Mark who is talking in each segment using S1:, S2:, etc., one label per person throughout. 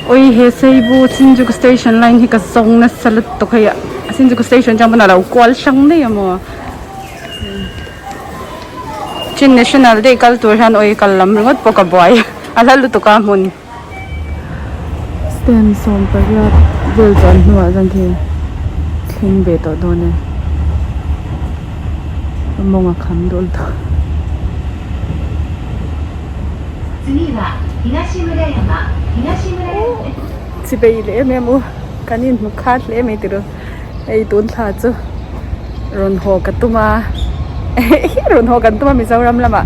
S1: Oi he Seibu Shinjuku station line hi ka zawng nasa lutuk hei Shinjuku station chuan pawn a lo kual hrang daih a maw Chin National Day kal tur hian oi kal lam ringawt pawh ka buai a hla lutuk a hmun. Stand 18 vel chuan hnuah chuan khi thleng ve tawh dawn e ka mawng a kham duh lutuk. Chibei leh em em u kan inhmu khat hle mai tiro hei tun thla chu rawn haw ka tum a rawn haw kan tum a Mizoram lamah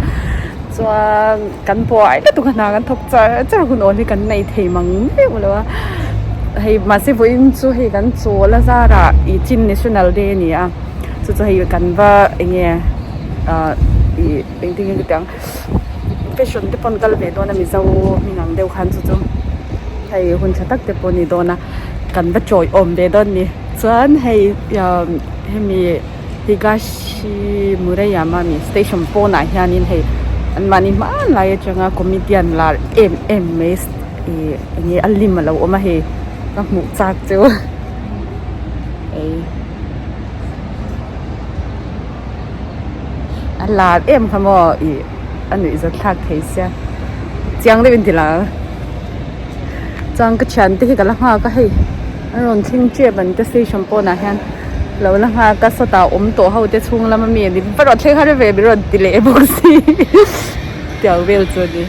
S1: chuan kan buai lutuk a hna kan thawk char char hun awl hi kan nei thei mang meuh lo a hei mahse vawiin chu hei kan chawl a zarah ih Chin National Day a ni a chu chu hei kan va eng nge ah ih engtin nge ka tih ang. Fashion te pawn kal ve dawn a mizo hming ang deuh khan chu chu hei hun tha tak te pawh a ni dawn a kan va tawiawm ve dawn a ni chuan hei hemi Higashimurayama mi station pawnah hianin hei anmahni hmanlai atanga comedian lar em em mai ih eng nge a lim a lo awm a hei ka hmuh chak chu ei. A lar em kha maw ih a nuih zat thlak thei sia chiang deuh in ti la chuan ka thian te hi ka la nghak a hei an rawn thleng tep an te station pawnah hian lo la nghak a sawtah awm tawh ho te chhung lama mi an va rawn thleng har ve min rawn ti leh bawk si tiang vel chu a ni.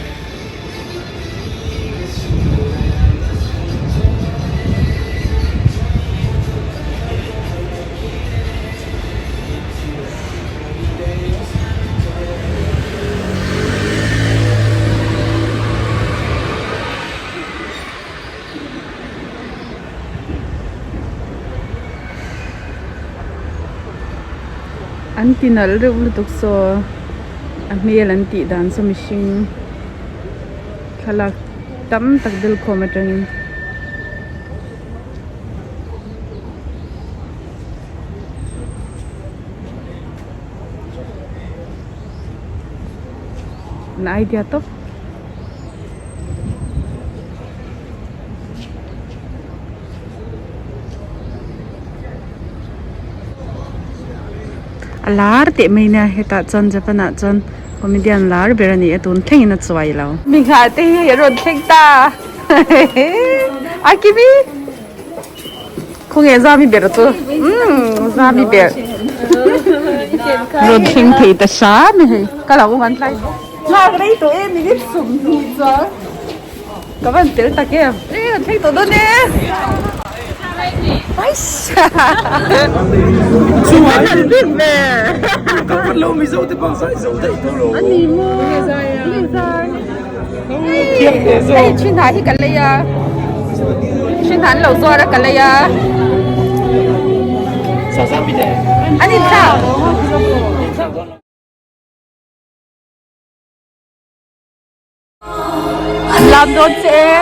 S1: An ti nalh reuh lutuk saw a hmel an tih dan saw mihring thlalak tam tak bel khawm atangin. An idea tawp. A lar teh mai nia hetah chuan Japan ah chuan comedian lar ber a ni a tun thlengin a chuai lo. Mi nghah te hi a rawn thleng ta. A kimi khawnge zami ber chu umm zami ber rawn thleng thei ta hram e hei ka lo awm an tlai nghak rei tawh em minute 20 chuan ka van tel tak em e rawn thleng tawh dawn e aisa an bik ber
S2: ka pan lo mizo te bang zai zo daih tawh lo
S1: ani maw Hei thin ha hi ka lei a thin ha an lo zuar a ka lei a an inthlak. An lam dawn che e.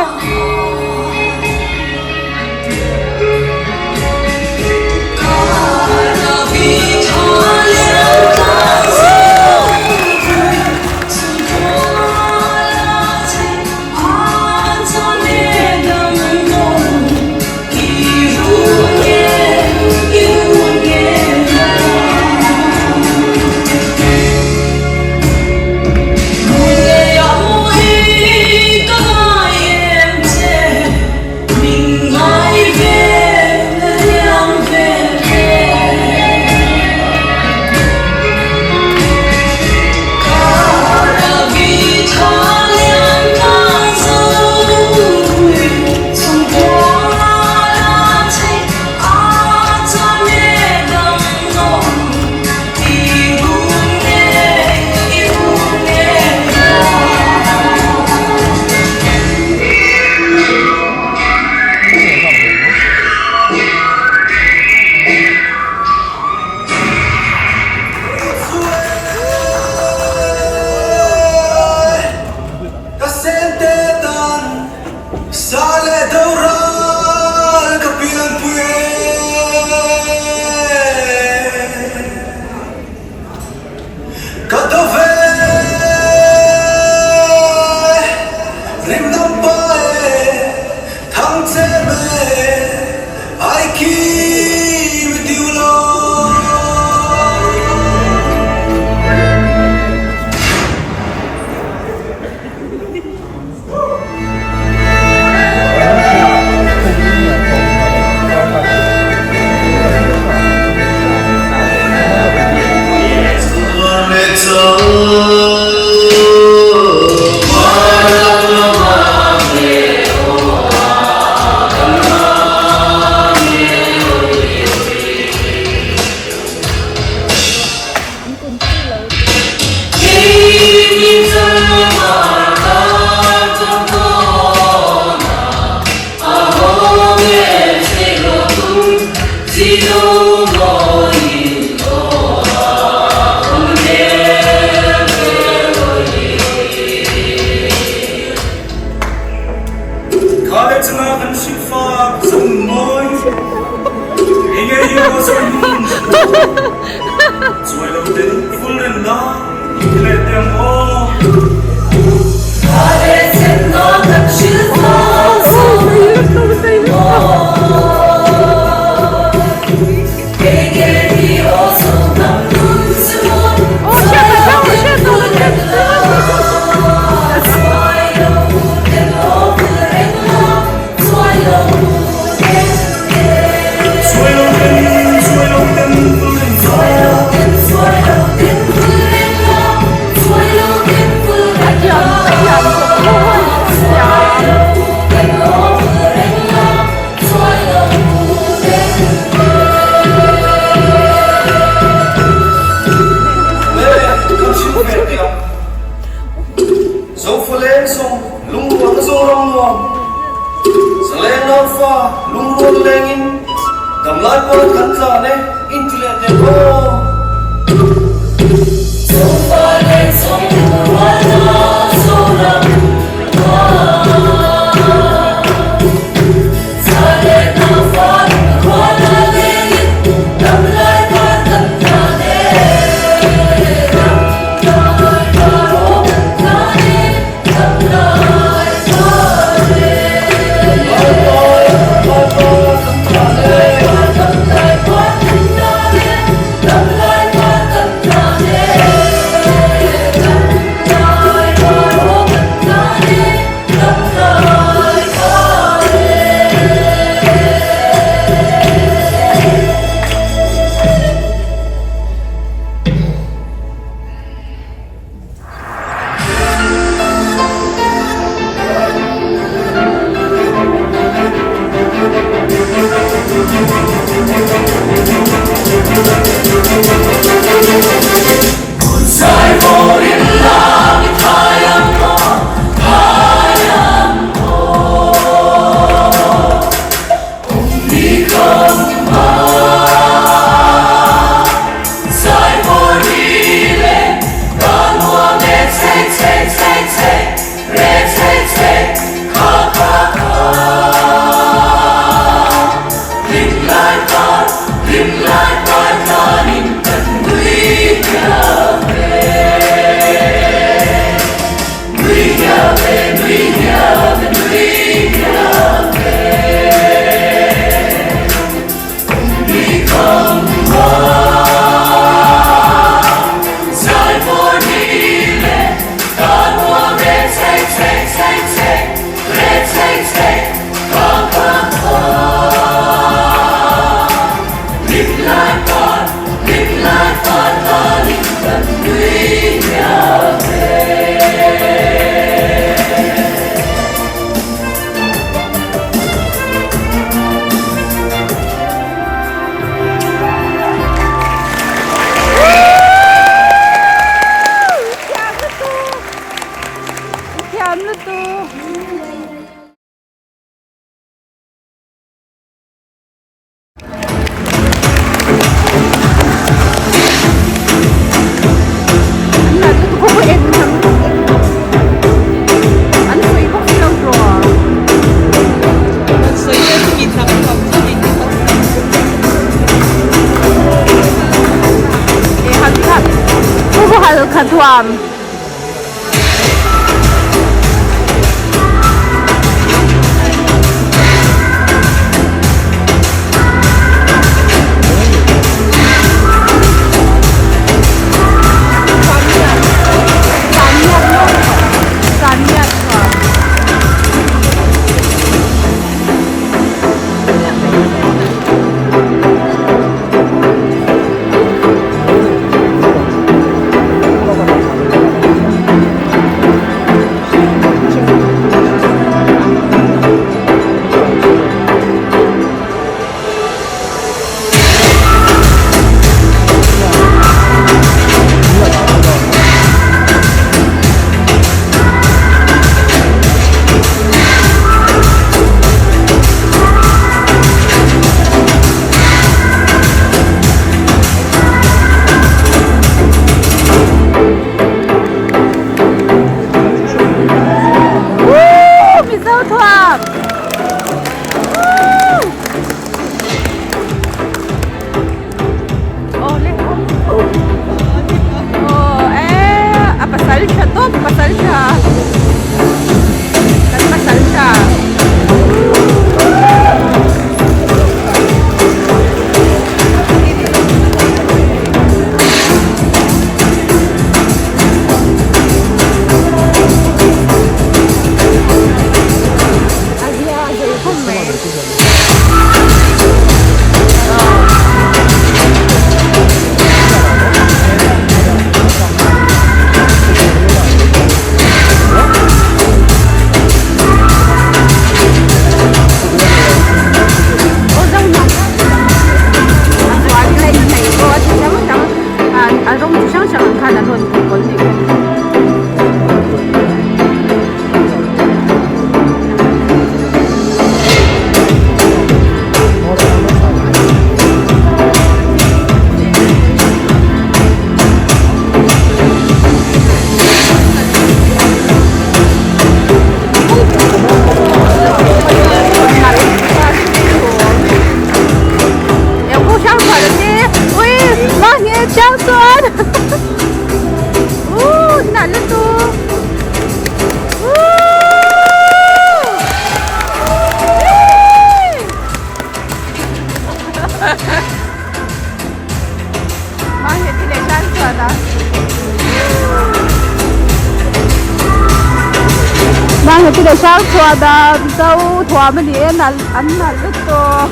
S1: Heti leh Hrangchhuana Mizo thuam a ni e nalh an nalh lutuk.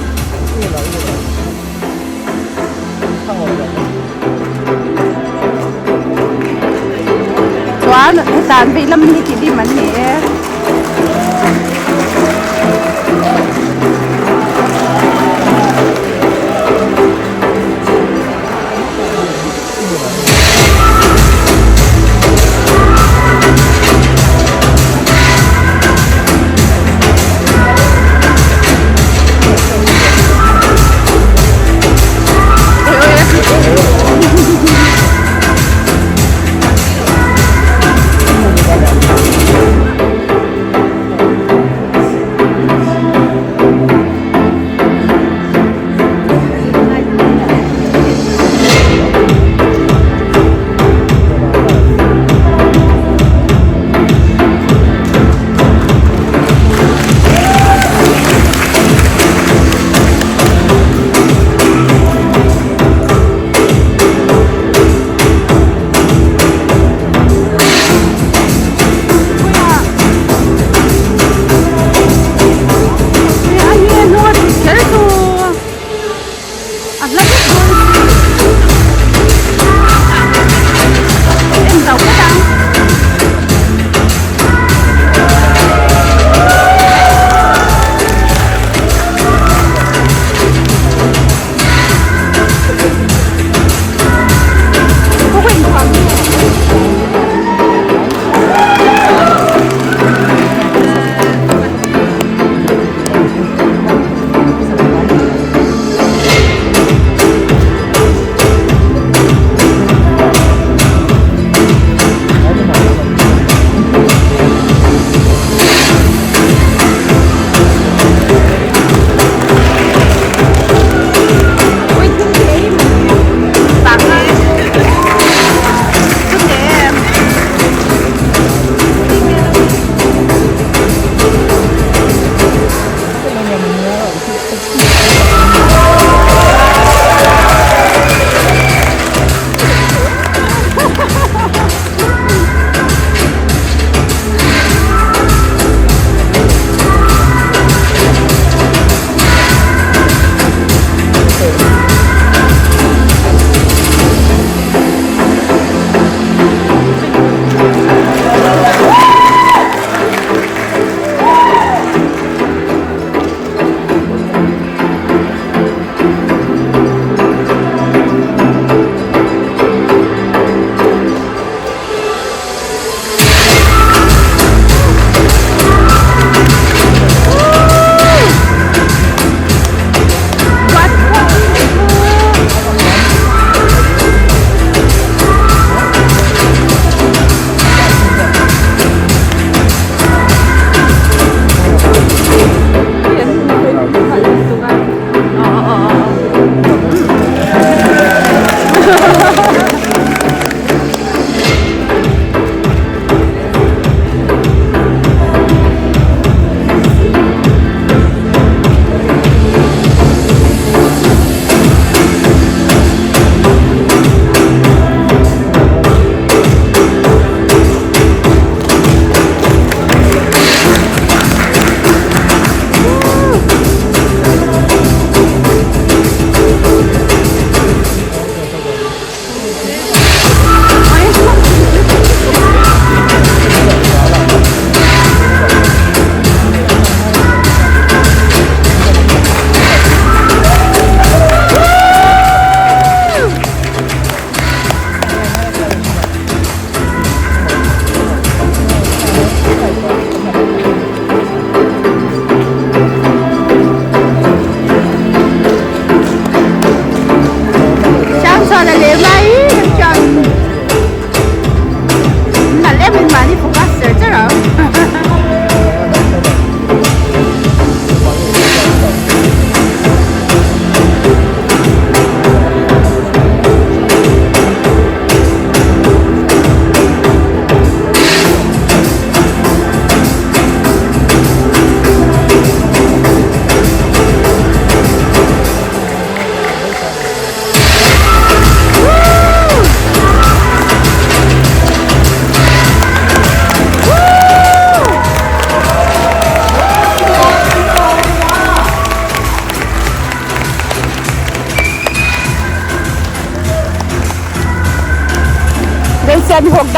S1: Chuan heta an vei lam hi tihlim an ni e.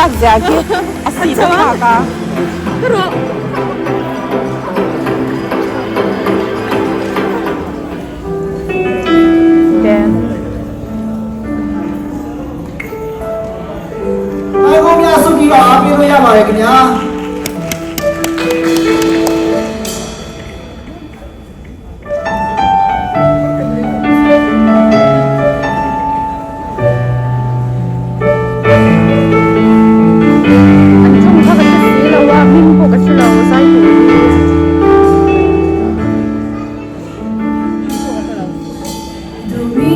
S1: tak zia khi a seat a thlak a. An thawng kha ka hre si lo a, hming pawh ka hre lo zai tur hi.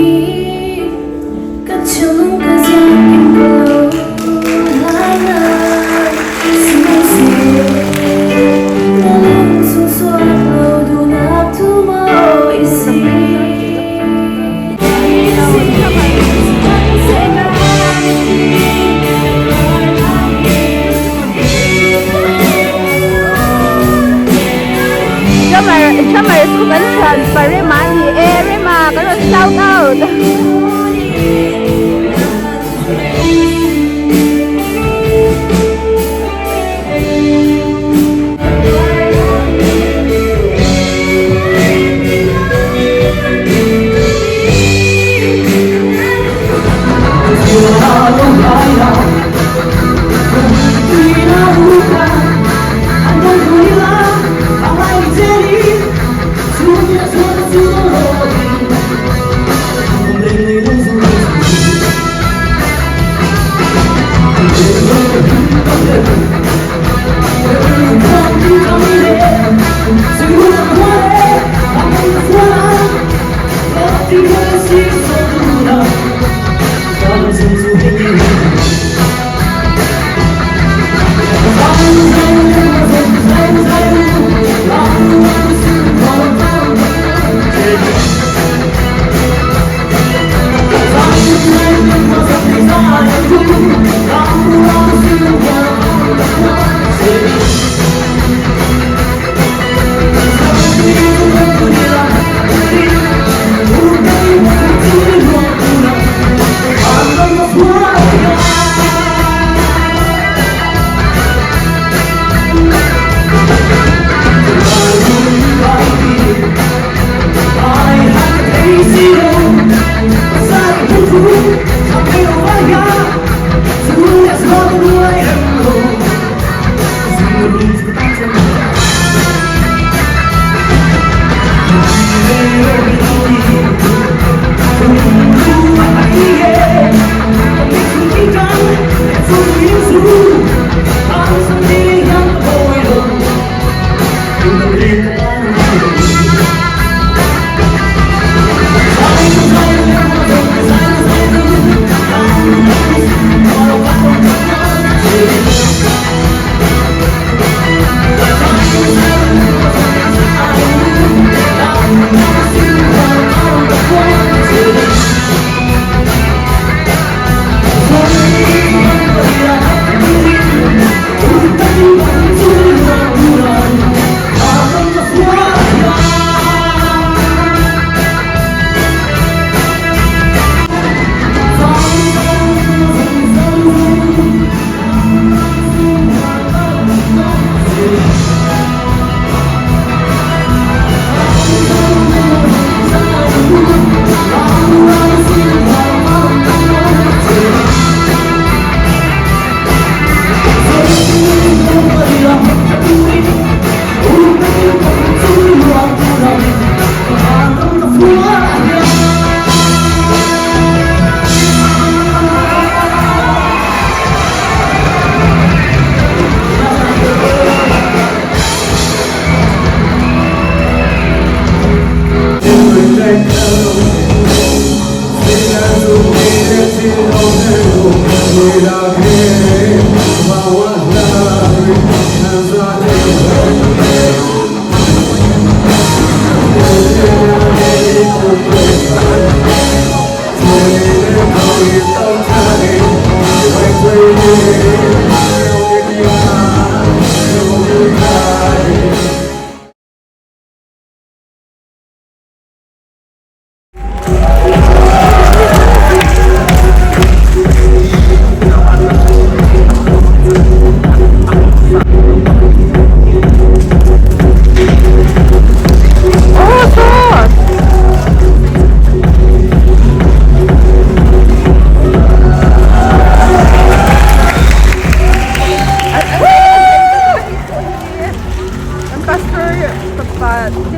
S1: Drummer drummer chu kan thian pa Rema a ni e Rema kan rawn shout out.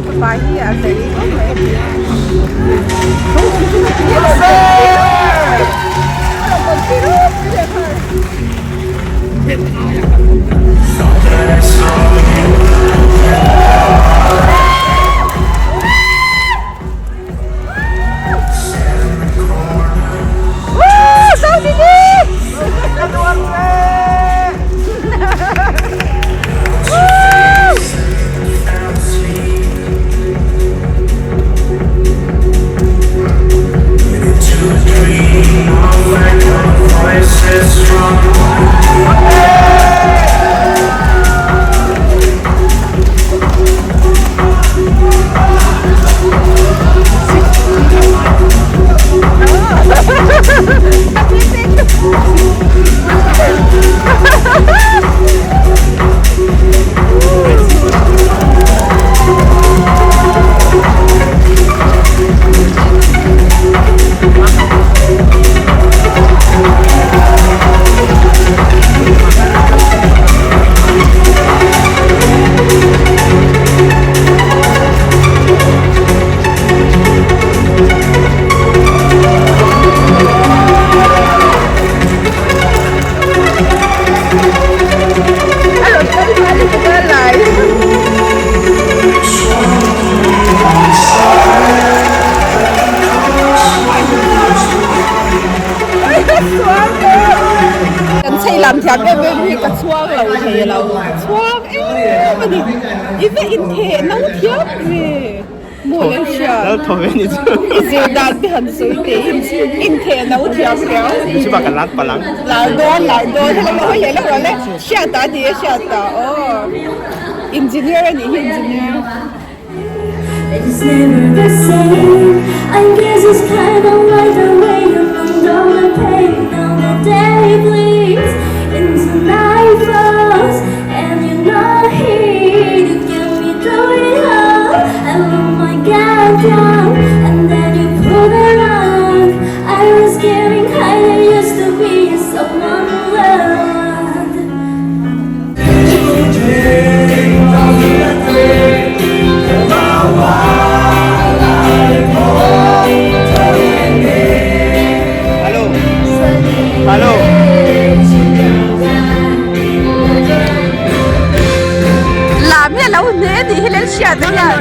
S1: fapa hi a zei khawp mai. Kan chei lam thiam em em hi ka chhuang lo thei lo ka chhuang em a ni i va intheh no thiam ve maw leh hria i zir dan te han sawi teh in intheh no thiam riau lar dawn lar dawn helai hawi leh lawk rawh le hriat a ni e hriat a aw engineer a nih hi engineer.
S3: It's never the same I guess it's kind of like the way you numbed all the pain Now the day bleeds into nightfalls And you're not here to get me through it all I let my guard down And then you pulled the rug I was getting kinda used to being someone loved
S1: Lam hi a lo hne a nih hi lel hriat a hian.